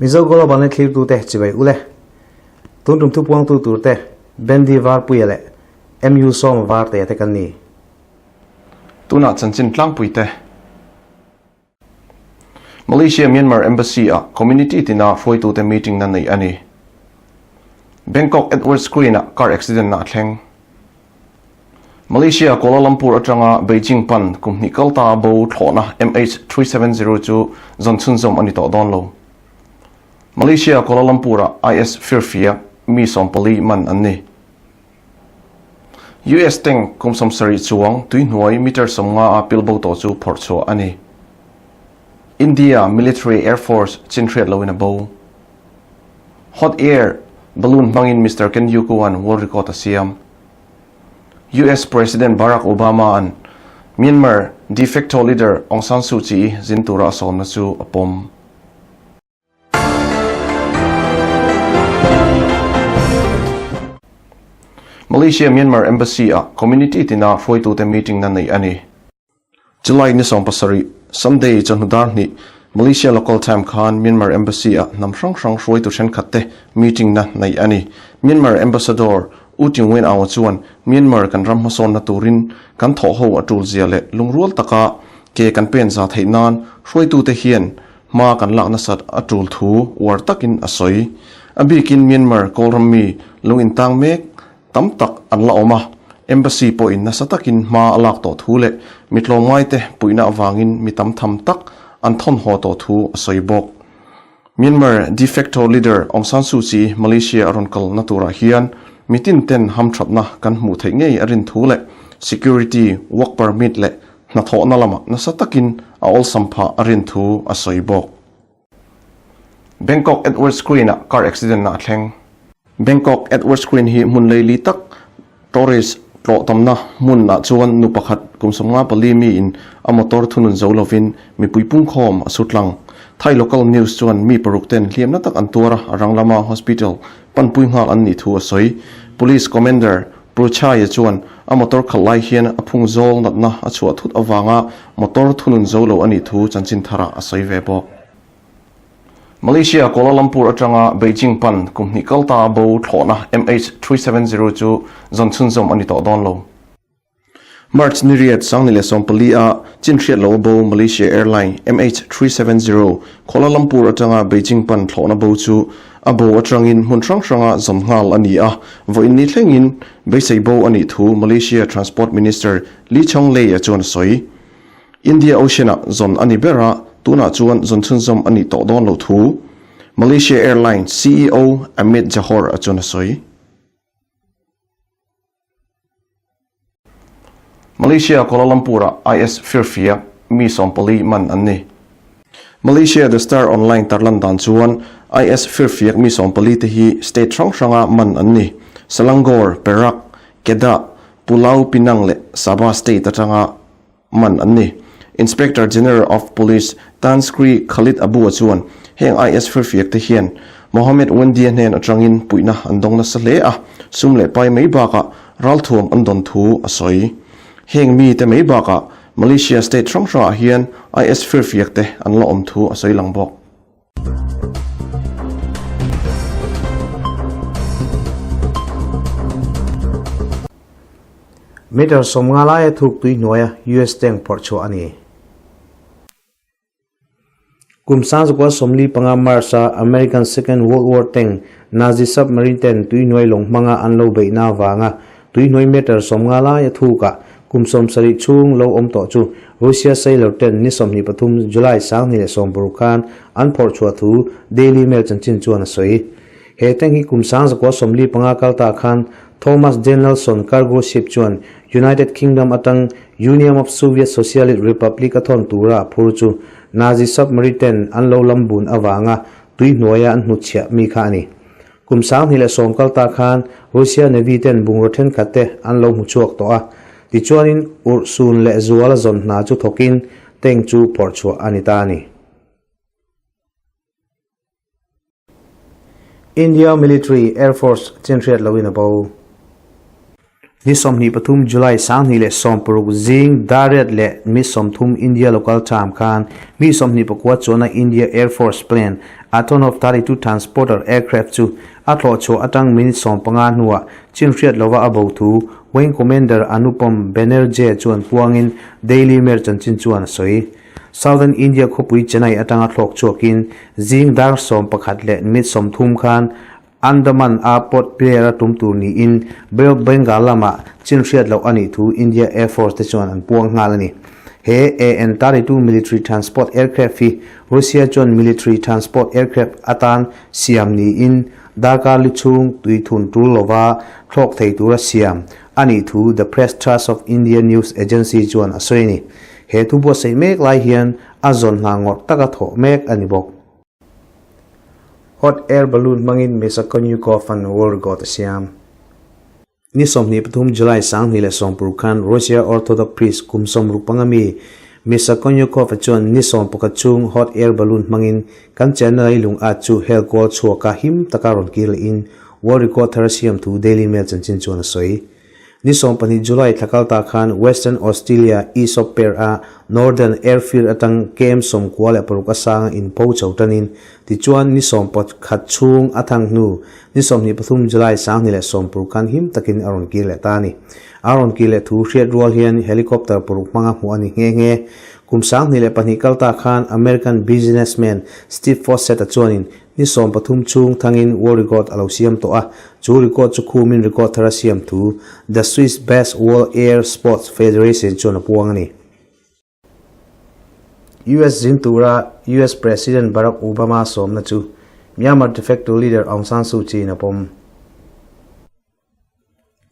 Mizo Global ni thlirtute chibai ule. Tun tum thupuangtu turte Bendy Varpuia leh MU Sawma Vartea te kan ni. Tunah chanchin tlangpuite. Malaysia Myanmar Embassy ah community tina hruaitute meeting na neih a ni. Bangkok Edward Screen ah car accident na a thleng. Malaysia Kuala Lumpur atanga Beijing pan kum hnih kal ta bo thlawhna MH370 chu zawn chhunzawm a ni tawh dawn lo. Malaysia Kuala Lumpur ah IS firfiak mi 14 man an ni. US tank kum 70 chuang tuihnuai meter 50 a pilbo tawh chu phawrh chhuah a ni. India Military Air Force chin hriat loin a bo. Hot air balloon hmangin Mister Ken Yuko-a'n world record a siam. US President Barack Obama-a'n Myanmar de facto leader Aung San Suu Kyi zin tura a sawmna chu a pawm. Malaysia Myanmar Embassy ah community tina hruaitute meeting na neih a ni. July ni 17, Sunday chawhnu dar hnih, Malaysia local time khan Myanmar Embassy ah hnam hrang hrang hruaitu thenkhat te meeting na neih a ni. Myanmar Ambassador U Tin Win Aung chuan Myanmar kan ram hmasawnna turin kan thawh ho a tul zia leh lungrual taka ke kan pen za theih nan hruaitute hian Hma kan lak nasat a tul thu uar takin a sawi. A bikin Myanmar Kawlram mi lung intang mek tam tak an la awm a, Embassy pawhin nasa takin hma a lak tawh thu leh mi tlawmngaite puihna avangin mi tam tham tak an thawn haw tawh thu a sawi bawk. Myanmar de facto leader Aung San Suu Kyi Malaysia a rawn kalna turah hian mi tinten hamthatna kan hmuh theih ngei a rin thu leh security, work permit leh Hnathawhna lamah nasa takin a awlsam phah a rin thu a sawi bawk. Bangkok Edward Screen ah car accident na a thleng. Bangkok Edward Screen hi hmun leili tak tourist tlawh tamna hmun ah chuan nu pakhat kum 54 mi in a motor thunun zo lovin mipui pungkhawm a su tlang. Thai local news chuan mi paruk ten hliamna tak an tuar a, a rang lama hospital panpui nghal an nih thu a sawi. Police Commander Pruchaya chuan a motor khalh lai hian a phung zawl natna a chhuah thut avanga motor thunun zo lo a nih thu chanchin tharah a sawi ve bawk. Malaysia Kuala Lumpur atanga Beijing pan kum hnih kal ta bo thlawhna MH370 chu zawn chhunzawm a ni tawh dawn lo. March ni riat sang ni leh 14 a chin hriat lo a bo Malaysia Airline MH370 Kuala Lumpur atanga Beijing pan thlawhna bo chu A bo atangin hmun hrang hranga zawm nghal a ni a, vawiin ni thlengin beisei bo a nih thu Malaysia Transport Minister Lee Chong Lei-a chuan a sawi. India Ocean-ah zawn a ni ber a, tunah chuan zawn chhunzawm a nih tawh dawn lo thu Malaysia Airlines CEO Ahmed Jahor-a chuan a sawi. Malaysia Kuala Lumpur-ah IS firfiak mi 14 man an ni. Malaysia The Star Online tarlan dan chuan IS firfiak mi 14 te hi state hrang hranga man an ni. Selangor, Perak, Kedah, Pulau Pinang leh Sabah state atanga man an ni. Inspector General of Police Tan Sri Khalid Abu-a chuan heng IS firfiak te hian Mohamed Wendy-a hnen atangin puihna an dawng nasa hle a, sum leh pai mai bakah ralthuam an dawn thu a sawi. Heng mi te mai bakah Malaysia state hrang hrangah hian IS firfiak te an la awm thu a sawi lang bawk. Meter 50 laia thuk tui hnuaia US tank phawrh chhuah a ni. Kum 1945 March-a American Second World War tank Nazi submarine ten tui hnuai lawng hmanga an lo beihna avanga tui hnuai meter 50 laia thukah Kum 70 chhung lo awm tawh chu Russia sailor ten ni 23 July 2016 khan an phawrh chhuah thu Daily Mail chanchin chuan a sawi. He tank hi kum 1945 kal ta khan Thomas Danielson cargo ship chuan United Kingdom atang Union of Soviet Socialist Republic a thawn tura a phur chu Nazi submarine ten an lo lam bun avanga tui hnuaia an hnutchhiah mi kha a ni. Kum 2010 kal ta khan Russia Navy ten bungraw thenkhat te an lo hmu chhuak tawh a, tichuanin urhsun leh zuala zawn hna chu thawkin tank chu phawrh chhuah a ni ta a ni. India Military Air Force chenhriat loin a bo. Ni 23 July 2016 zing dar riat leh mi 30 India Local Time khan mi 24 chuana India Air Force plane Antonov 32 transporter aircraft chu a thlawh chhuah atang minute 15 hnuah chinhriat lova a bo thu Wing Commander Anupam Banerjee chuan puangin Daily Mail chanchin chuan a sawi. Southern India khawpui Chennai atanga thlawk chhuakin zing dar 11 leh minute 30 khan Andaman a Port Blair a tum tur niin Bay of Bengal lamah chinhriat loh a nih thu India Air Force te chuan an puang nghal a ni. He AN-32 military transport aircraft hi Russia chuan military transport aircraft atan siam niin darkar li chhung tui thun tul lova thlawk thei tura siam a nih thu The Press Trust of India news agency chuan a sawi a ni. He thu buatsaih mek lai hian a zawn hna ngawrh taka thawh mek a ni bawk. Hot air balloon hmangin Misa Konyukhov an world record a siam. Ni 23 July 2010 khan Russia Orthodox priest kum 65 mi Misa Konyukhov a chuan ni 11 chhung hot air balloon hmangin kan chenna leilung at chu hel kual chhuaka him taka rawn kir lehin world record thar a siam thu Daily Mail chanchin chuan a sawi. Ni 12 July thla ta khan Western Australia East of Perth a Northern Airfield atang kem 96 a sanga in pho chho tanin tichuan ni 11 chhung a thang hnu ni 23 July 2010 khan him takin a rawn kir leh ta a ni. A rawn kir leh thu hriat rual hian helicopter paruk hmanga hmuh a ni nghe nghe. Kum 2002 kal ta khan American businessman Steve Fossett a chuanin Ni 13 chhung thangin world record a lo siam tawh a, chu record chu khumin record thar a siam thu The Swiss Best World Air Sports Federation chuan a puang a ni. US zin tura US President Barack Obama sawmna chu Myanmar de facto leader Aung San Suu Kyi in a pawm.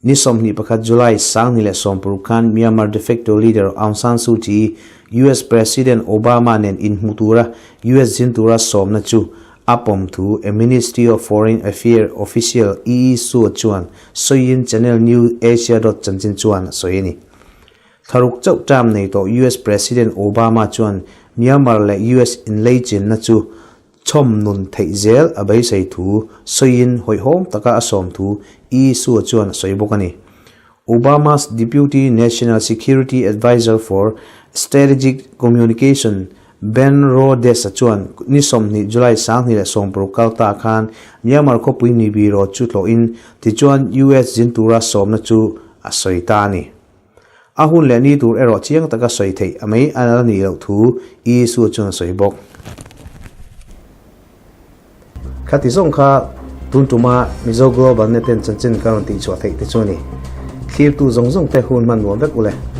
Ni 21 July 2016 khan Myanmar de facto leader Aung San Suu Kyi US President Obama nen inhmu tura US zin tura sawmna chu a pawm thu a Ministry of Foreign Affairs official Ee Suo chuan sawiin Channel News Asia dot chanchin chuan a sawi a ni. Thlaruk chauh term nei tawh US President Obama chuan Myanmar leh US inleichinna chu Chhawm nun theih zel a beisei thu sawiin hawihhawm taka a sawm thu Isua chuan a sawi bawk a ni. Obama's Deputy National Security Advisor for Strategic Communication Ben Rhodes-a chuan ni 20 July 2016 kal ta khan Myanmar khawpui Naypyidaw chu tlawhin tichuan US zin tura sawmna chu a sawi ta a ni. A hun leh ni tur erawh chiang taka sawi theih a mai a la nih loh thu Isua chuan a sawi bawk. Khati zawng kha tun tuma Mizo Global Net ten chanchin ka rawn tihchhuah theih te chu a ni. Thlirtu zawng zawng te hun hman nuam vek u le.